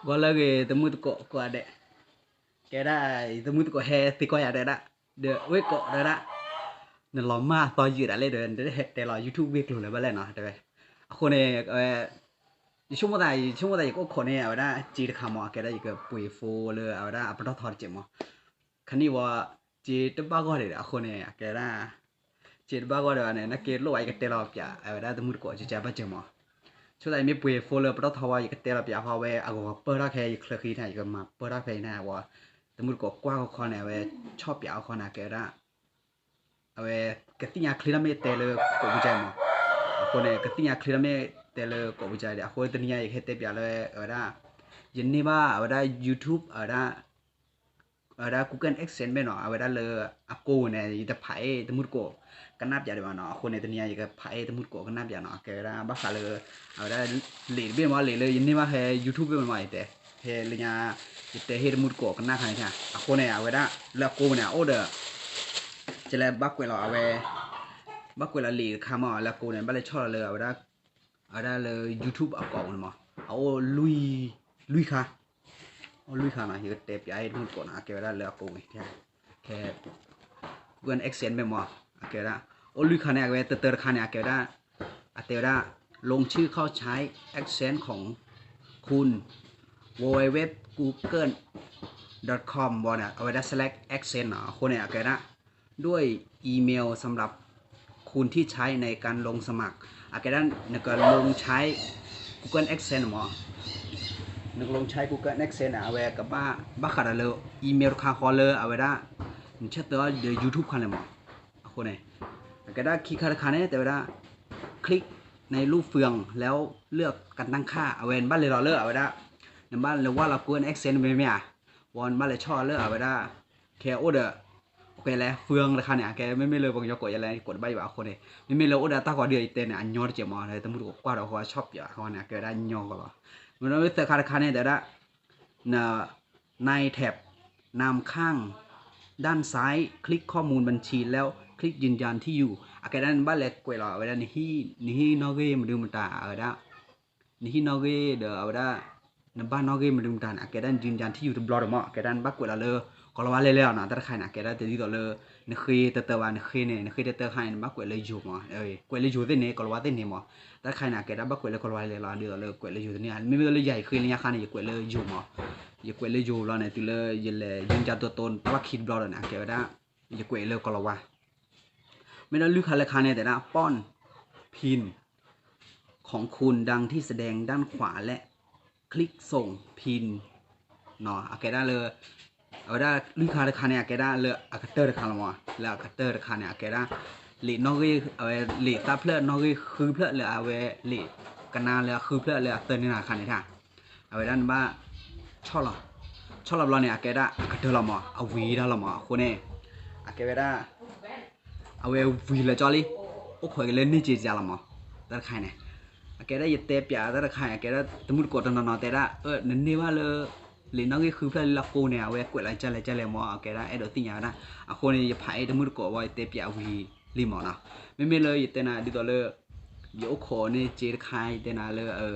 ဂီၤလၢအဂ့ၤ တမုၢ်တကိးကိးဂၤဒဲး, ကဲဒၣ် တမုၢ်တကိးဟဲသံကွၢ်ယၤတဲဒၣ်, ဒီးဝ့ၢ်ကိးတဲဒၣ်, နလီၤမၢ်အသီယံာ်ဒၣ်လဲၣ်ဒီး နတဟဲတဲလီၤ YouTube ဂ့ၢ်ကျိၤလၢၤဘၣ်လဲၣ်နီၤ တဲဝဲ. အဃိန့ၣ် ယဆိကမိၣ်သး ယဆိကမိၣ်သးယကအိၣ်ခိးန့ၢ် အဝဲဒၣ်စ့တခါမး အကဲဒၣ်ယကပှ့ၤ phone လၢအဝဲဒၣ်အပတီၢ်ထီတစဲးမး, ခါနံၣ်ဝဲ စ့တဘၣ်ဂီၢ်ဒံးဒီး အဃိန့ၣ် အကဲဒၣ် စ့တဘၣ်ဂီၢ်ဒံးဘၣ်န့ၣ် နက့ၤလိၣ်ဘၣ် ယကတဲလီၤပၠး အဝဲဒၣ်တမုၢ်တကိး ကကဘၣ်စၢၤမး. ဆိသးမ့ၢ်ပှ့ၤ phone လၢပတီၢ်ထီဝဲ ယကတဲလီၤပၠးဃီဝဲ အဂီၤပၢၢ်ထီၣ်ခဲ ယချၢဃံထါ ယကမၤပၢၢ်ထီၣ်ဖဲအံၤန့ၣ်ဝဲ, တမုၢ်တကိးကွၢ်ခီခီန့ၣ် အဝဲဆီၣ်ပၠးခီခီန့ၣ် အကဲဝဲဒၣ် အဝဲကသ့ၣ်ညါချ့ထီၣ်မ့ၢ်တဲလၢကိးပူၤကဲမး, အဃိန့ၣ် ကသ့ၣ်ညါချ့ထီၣ်မ့ၢ်တဲလၢကိးပူၤကဲဒီး အဃိတနံၤညါယကဟဲတဲပၠးလၢ အဝဲဒၣ် ယန့ၢ်ဘၣ်အဝဲဒၣ် YouTube အဝဲဒၣ် အဝဲဒၣ် Google AdSense မ့ၢ်နီၤ အဝဲဒၣ်လၢအကိးန့ၣ် ယတဖးအ့ၣ်တမုၢ်တကိး ကနၣ်ပၠးဒံးဘၣ်နီၤ. အဃိန့ၣ် တနံၤညါယကဖးအ့ၣ်တမုၢ်တကိးကနၣ်ပၠးနီၤ အကဲဝဲဒၣ် ဘၣ်ဃးလၢ အဝဲဒၣ် လံာ်တဘ့ၣ်မး လံာ်လၢယန့ၢ်ဘၣ်ဖဲ YouTube ဘ့ၣ်မး ယတဲ ဖဲလၢညါ ယတဲဟ့ၣ်တမုၢ်တကိးကနၣ်ခါန့ၣ် အဃိန့ၣ် အဝဲဒၣ်လၢအကိးန့ၣ် အအိၣ်ဒီး ကလဲၤဘၣ်ကွဲးလီၤအဝဲ ဘၣ်ကွဲးလီၤလံာ်တခါမး လၢအကိးန့ၣ် ဘၣ်လဲၤဆီၣ်လီၤလၢအဝဲဒၣ် အဝဲဒၣ်လၢ YouTube အကိးပူၤန့ၣ်မး အအိၣ် လွံၢ်ခါ အိၣ်လွံၢ်ခါနီၤ ယကတဲပၠးအ့ၣ်တမုၢ်တကိးနီၤ အကဲဝဲဒၣ်လၢအကိးဝံၤ ခဲ Google AdSense မ့ၢ်မး အကဲဝဲဒၣ် အိၣ်လွံၢ်ခါန့ၣ် အကဲဝဲတၢတၢတခါန့ၣ် အကဲဝဲဒၣ် အတဲဝဲဒၣ် ลงชื่อเข้าใช้ AdSense ของคุณ www google dot com ဘၣ်န့ၣ် အဝဲဒၣ် select AdSense နီၤ အဃိန့ၣ် အကဲဝဲဒၣ် ด้วยอีเมลสำหรับคุณที่ใช้ในการลงสมัคร အကဲဒၣ် နက ลงใช้ Google AdSense မး နက ลงใช้ Google AdSense န့ၣ် အဝဲကဘၣ် ဘၣ်ဃးဒီးလၢ email တခါဃီလၢအဝဲဒၣ် နဆၢတဲာ်ဒီး YouTube ခါန့ၣ်မး အဃိန့ၣ် အကဲဒၣ်ခံခါတခါန့ၣ် တဲဝဲဒၣ် click ในรูปเฟืองแล้วเลือกการตั้งค่า အဝဲနဘၣ်လဲၤလီၤလၢအဝဲဒၣ် နဘၣ်လဲၤဝဲလီၤ Google AdSense မ့မ့ၢ်ဧါ ဝံၤနဘၣ်လဲၤဆီၣ်လီၤလၢအဝဲဒၣ် ခဲအိၣ်ဒီး အကဲလဲၣ် เฟือง တခါန့ၣ် အကဲ မ့မ့ၢ်လၢပှၤကညီကိးယဲလဲၣ် ကိးတဘၣ်ယံၤဘၣ်အဃိန့ၣ် မ့မ့ၢ်လၢအိၣ်ဒီးတၢ်ဂီၤဒ်အံၤ ယတဲန့ၣ် အညီတစဲးမး တမုၢ်တကိးကွၢ်ဒီးဃီဆီၣ်ပၠးဃီန့ၣ် အကဲဝဲဒၣ်ညီကီးလီၤ. မ့ၢ်သၢခါတခါန့ၣ် တဲဝဲဒၣ် ในแถบนำข้างด้านซ้าย คลิกข้อมูลบัญชีแล้วคลิกยืนยันที่อยู่ အကဲဒၣ်နဘၣ်လဲၤကွဲးလီၤ အဝဲဒၣ် နဟံၣ်နီၣ်ဂံၢ်မနုၤမတၤ အဝဲဒၣ် နဟံၣ်နီၣ်ဂံၢ်ဒီးအဝဲဒၣ် နဘၣ်နီၣ်ဂံၢ်မနုၤမတၤန့ၣ် အကဲဒၣ် ยืนยันที่อยู่ တဘျီဒီးမး အကဲဒၣ်နဘၣ်ကွဲးလီၤလၢ ကီၤလၤဝါလဲၤလဲၤလီၤနီၤ တၢ်တခါအံၤန့ၣ် အကဲဒၣ်တဒ်သိးလၢ နဃ့တတၢဘၣ် နဃ့န့ၣ် နဃ့တတၢခါန့ၣ် နဘၣ်ကွဲးလၢယိၤမး ကွဲးလၢယိၤသ့ၣ်န့ၣ် ကီၤလၤဝါသ့ၣ်န့ၣ်မး တၢ်တခါအံၤန့ၣ် အကဲဒၣ်ဘၣ်ကွဲးလၢကီၤလၤဝါလဲၤလဲၤလီၤ ဒ်သိးလၢကွဲးလၢယိၤသ့ၣ်န့ၣ် မ့မ့ၢ်လၢယၤယဃ့လၢညါခါန့ၣ် ယကွဲးလၢယိၤမး ယကွဲးလၢယိၤဘျီန့ၣ် တုၤလၢယလဲၤ ยืนยันตัวตน တဘၣ်ခံတဘျီဒီးန့ၣ် အကဲဝဲဒၣ် ယကွဲးလၢကီၤလၤဝါ မ့ၢ်ဒီးလွံၢ်ခါလၢခါန့ၣ် တဲဒၣ် ป้อน พิน ของคุณดังที่แสดงด้านขวา และคลิกส่ง พิน နီၤ အကဲဒၣ်လၢ အဝဲဒၣ်လွံၢ်ခါတခါန့ၣ် အကဲဒၣ်လၢအကတၢၢ်တခါလီၤမး လၢအကတၢၢ်တခါန့ၣ် အကဲဒၣ် လံာ်နီၣ်ဂံၢ် အဝဲလံာ်သၣ်ဖျၢၣ် နီၣ်ဂံၢ်ဃုဖျၢၣ်လၢအဝဲလံာ်ကနါလၢအဃုဖျၢၣ်လၢအတၢၢ်န့ၢ်နၤတခါန့ၣ် အဝဲဒၣ်နဘၣ် ဆီၣ်လီၤ ဆီၣ်လီၤဘျီန့ၣ် အကဲဒၣ်အကတၢၢ်လီၤမး အဝံၤတၢ်လီၤမး အဃိန့ၣ် အကဲဝဲဒၣ် အဝဲဝံၤလၢာ်ကၠီလံ အိၣ်ခိးက့ၤလၢန့ၢ်စ့စ့လီၤမး တၢ်တခါအံၤန့ၣ် အကဲဒၣ်ယတဲပၠးတၢ်တခါအံၤ အကဲဒၣ်တမုၢ်တကိးတနီၤနီၤတဲဒၣ် အၢ နန့ၢ်ဘၣ်လၢ လံာ်နီၣ်ဂံၢ်ဃုဖျၢၣ်လၢအကိးန့ၣ် အဝဲကွဲးလီၤကလဲၣ်ကလဲၣ်မး အကဲဒၣ်အဲၣ်ဒိးသ့ၣ်ညါဝဲဒၣ် အဃိန့ၣ် ယဖးအ့ၣ်တမုၢ်တကိးဝံၤ ယတဲပၠးဝံၤလံမးနီၤ မ့မ့ၢ်လၢယတဲနၤဒ်သိးလၢ ယအိၣ်ခိးန့ၢ်စ့တခါ ယတဲနၤလၢ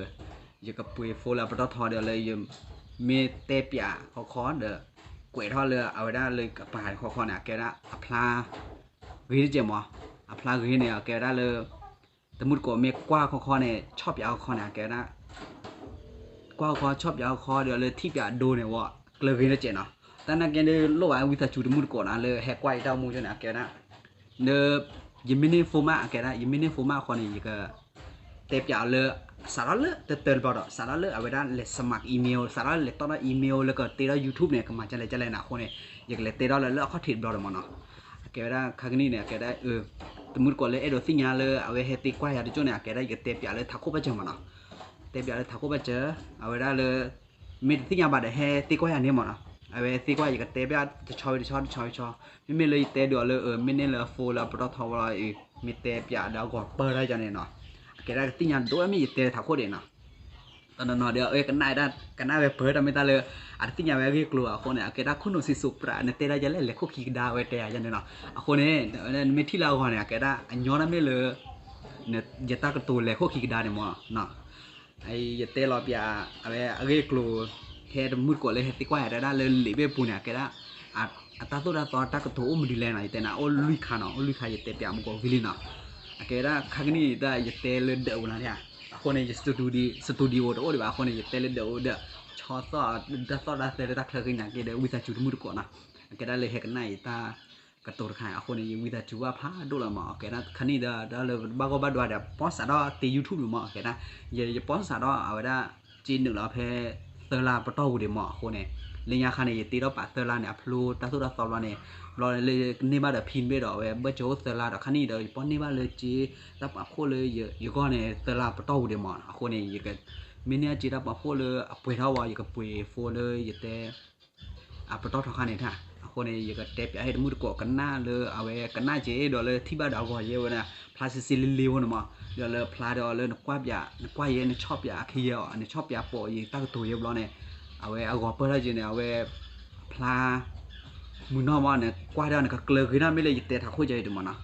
ယကပှ့ၤ phone လၢအပတီၢ်ထီဒီးလၢယ မ့ၢ်တဲပၠးခီခီဒီး ကွဲးထီၣ်လၢအဝဲဒၣ်လၢကပၤခီခီန့ၣ် အကဲဝဲဒၣ်အဖျါ ဂ့ၤတကဲးမး အဖျါဂ့ၤန့ၣ် အကဲဝဲဒၣ်လၢ တမုၢ်တကိးမ့ၢ်ကွၢ်ခီခီန့ၣ် ဆီၣ်ပၠးခီခီန့ၣ် အကဲဝဲဒၣ် ကွၢ်ခီ ဆီၣ်ပၠးခီ ဒီးလၢထံၣ်ပၠးအဒိန့ၣ်ဝဲ ကျၢၤဂ့ၤတကဲးနီၤ တၢ်နာ်က့ဒုးလိၣ်ဘၣ်ဝံသးစူၤတမုၢ်တကိးနီၤ လၢဟဲကွၢ်ယတၢ်အိၣ်မူကၠိန့ၣ် အကဲဝဲဒၣ် ဒီး ယမ့ၢ်န့ၢ် format အကဲဒၣ် ယမ့ၢ်န့ၢ် format အဃိန့ၣ် ယက တဲပၠးအီၤလၢ စးထီၣ်လၢတတၢတဘျီဒီး စးထီၣ်လၢအဝဲဒၣ်လဲၤ စမး email စးထီၣ်လဲၤတီၣ်ထီၣ် email လၢကတ့ထီၣ် YouTube န့ၣ် ကမၤကလဲၣ်ကလဲၣ်န့ၣ် အဃိန့ၣ် ယကလဲၤတဲထီၣ်လၢလၢအခီၣ်ထံးတဘျီဒီးမးနီၤ အကဲဝဲဒၣ်ခါကနံၣ်န့ၣ် အကဲဒၣ် တမုၢ်တကိးလၢအဲၣ်ဒိးသ့ၣ်ညါလၢအဝဲဟဲသံကွၢ်ယၤတကၠိန့ၣ် အကဲဒၣ်ယကတဲပၠးလၢထးခိၣ်ဘၣ်စၢၤမးနီၤ တဲပၠးလၢထးခိၣ်ဘၣ်စၢၤ အဝဲဒၣ်လၢ မ့ၢ်တသ့ၣ်ညါဘၣ်ဒီးဟဲသံကွၢ်ယၤန့ၣ်မးနီၤ အဝဲသံကွၢ်ယကတဲပၠးတဆီဝံၤတဆီတဆီဝံၤတဆီ မ့မ့ၢ်လၢယတဲဒုးအီၤလၢ မ့ၢ်န့ၢ်လၢအ phone လၢအပတီၢ်ထီဝဲလီၤအံၤ မ့ၢ်တဲပၠးဒီးအဂီၢ်ပၢၢ်တၢ်ယၤန့ၣ်နီၤ အကဲဒၣ်ကသ့ၣ်ညါဒိၣ်မ့ၢ်ယတဲထးခိၣ်ဒံးနီၤ တနီၤနီၤဒီး ကနၣ်ဝဲပၢၢ်တၢ်မ့ၢ်တၢ်လၢ အတသ့ၣ်ညါဝဲအဂ့ၢ်အကျိၤအဃိန့ၣ် အကဲဒၣ်ခိၣ်နူာ်စံးစိးပြး နတဲဒၣ်ယဲလဲၣ် လဲၤခိၣ်ခံကဒါဝဲတဲယၤယၤန့ၣ်နီၤ အဃိန့ၣ် နမ့ၢ်ထံၣ်လၢအဂီၢ်န့ၣ် အကဲဒၣ်အညီတၢ်မ့ၢ်လၢ ယတၢ်ကတိၤလဲၤခိၣ်ခံကဒါန့ၣ်မး ယတဲလီၤပၠး အဝဲအဂ့ၢ်အကျိၤ ဟဲတမုၢ်တကိးလၢဟဲသံကွၢ်ယၤဒၣ်လၢလံာ်ဘ့ၣ်ပူၤန့ၣ် အကဲဒၣ် အတၢ်သိၣ်တၢ်သီတၢ်ကတိၤအိၣ်မနုၤလဲၣ်နီၤ, ယတဲနၤ အိၣ်လွံၢ်ခါနီၤ, အိၣ်လွံၢ်ခါ ယတဲပၠးမူကီးဝံၤလံနီၤ. အကဲဒၣ်ခါကနံၣ်အံၤတၢ်ယတဲလၢဒၢးပူၤနီၤ, အဃိန့ၣ် ယ studio တအိၣ်ဒံးဘၣ်အဃိန့ၣ် ယတဲလၢဒၢးအိၣ်ဒီး ဆီသီၣ်တၢ်သီၣ်တၢ်သဲလၢတၢ်ချၢဃံန့ၣ် ကဲဒီးဝံသးစူၤတမုၢ်တကိးနီၤ. အကဲဒၣ်လၢဟဲကနၣ်အံၤတၢ်ကတိၤတခါန့ၣ် အဃိန့ၣ် ယဝံသးစူၤဘၣ်ဖးဒိၣ်လီၤမး. အကဲဒၣ်ခါကနံၣ်အံၤဒီး တၢ်လၢဘၣ်ဂီၢ်ဘၣ်ဒွးဒီး ပီၣ်စးထီၣ်တ့ YouTube န့ၣ်မး. အကဲဒၣ် ယ ယပီၣ်စးထီၣ်အဝဲဒၣ် စ့နုာ်လီၤဖဲသၢလါပတီၢ်ပူၤဒံးမး. အဃိန့ၣ် လၢညါခါန့ၣ် ယတ့ထီၣ်ပာ်သၢလါန့ၣ် အဖျိတၢ်သိၣ်တၢ်သီဘျီန့ၣ် ဘျီလၢကန့ၢ်ဘၣ်ဒီးဖံဘ့ၣ်ဒီး အဝဲဘၢၣ်စၢၤအိၣ်သၢလါဒီး ခါကနံၣ်အံၤဒီး ယပီၣ်န့ၢ်ဘၣ်လၢစ့တၢ်ပာ်ဖှိၣ်လၢယဂီၢ်န့ၣ် သၢလါပတီၢ်ပူၤဒံးမး. အဃိန့ၣ် ယက မ့ၢ်န့ၢ်အစ့တၢ်ပာ်ဖှိၣ်လၢအပှဲၤထီၣ်ဝဲ ယကပှ့ၤ phone လၢယတဲ အပတီၢ်ထီခါန့ၣ်တၢ်. အဃိန့ၣ် ယကတဲပၠးဟ့ၣ်တမုၢ်တကိးကနၣ်လၢအဝဲကနၣ်က့ဒီးလၢထံၣ်ဘၣ်ဒီးအဂီၢ်ယဲဝဲဒၣ် ဖျါစ့စ့လ့လ့ဖိန့ၣ်မး. ဒီးလၢဖျါဒီးလၢနကွၢ်ပၠး နကွၢ်ယဲ နဆီၣ်ပၠးအခ့ယဲအီၤ နဆီၣ်ပၠးပိာ်ယတၢ်ကတိၤယဲဘျီန့ၣ် အဝဲအဂီၤပၢၢ်ထီၣ်က့န့ၣ် အဝဲ ဖျါ မုာ်နီၢ်မး နကွၢ်ဒီးနကကျၢၤဂ့ၤနီၢ်မ့ၢ်လၢယတဲထးခိၣ်ကဲအံၤဒံးမးနီၤ.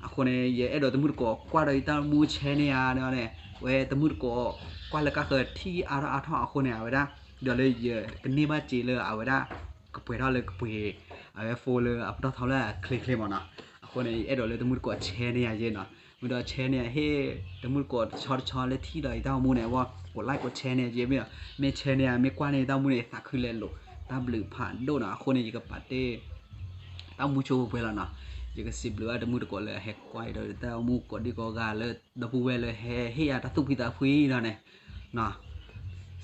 အဃိန့ၣ် ယအဲၣ်ဒိးတမုၢ်တကိးကွၢ်ဒီးယတၢ်မူ share န့ၢ်ယၤဒီးန့ၣ် ဝဲတမုၢ်တကိးကွၢ်လၢကါဃၢၤထံၣ်အါထီၣ်အါထီၣ်အဃိန့ၣ် အဝဲဒၣ် ဒီးလၢယကန့ၢ်ဘၣ်စ့လၢအဝဲဒၣ် ကပှဲၤထီၣ်လၢကပှ့ၤ အဝဲ phone လၢအပတီၢ်ထီလၢအချ့ချ့မးနီၤ. အဃိန့ၣ် ယအဲၣ်ဒိးလၢတမုၢ်တကိး share န့ၢ်ယၤယဲနီၤ. မ့ၢ်ဒီး share န့ၢ်ယၤဟ့ၣ် တမုၢ်တကိးတဆီတဆီလၢထံၣ်ဒီးယတၢ်မူန့ၣ် အဝဲ ကိး like ကိး share န့ၢ်ယၤယဲမ့ၢ်ဒီး မ့ၢ် share န့ၢ်ယၤ မ့ၢ်ကွၢ်န့ၢ်ယတၢ်မူန့ၣ် သးခုလဲၤလိာ် တၢ်ဘျုးဖးဒိၣ်နီၤ. အဃိန့ၣ် ယကပာ်တ့ၢ် တၢ်မူဆိပှဲၤပှဲၤလီၤနီၤ. ယကစံးဘျုးဘၣ်တမုၢ်တကိးလၢအဟဲကွၢ်အံၤဒီးတၢ်မူကိးဒံကိးဂၤလၢ ဒီပုၢ်ဝဲၢ်လၢဟဲဟ့ၣ်ယၤတၢ်သူၣ်ဖှံသးဖှံဒီးန့ၣ်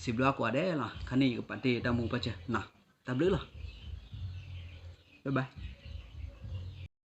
စံးဘျုးဘၣ်ကိးဂၤဒဲးလီၤ. ခါန့ၣ် ယကပာ်တ့ၢ်တၢ်မူပၢၢ်ဆၢနီၤ. တၢ်ဘျုးလီၤ. Bye bye.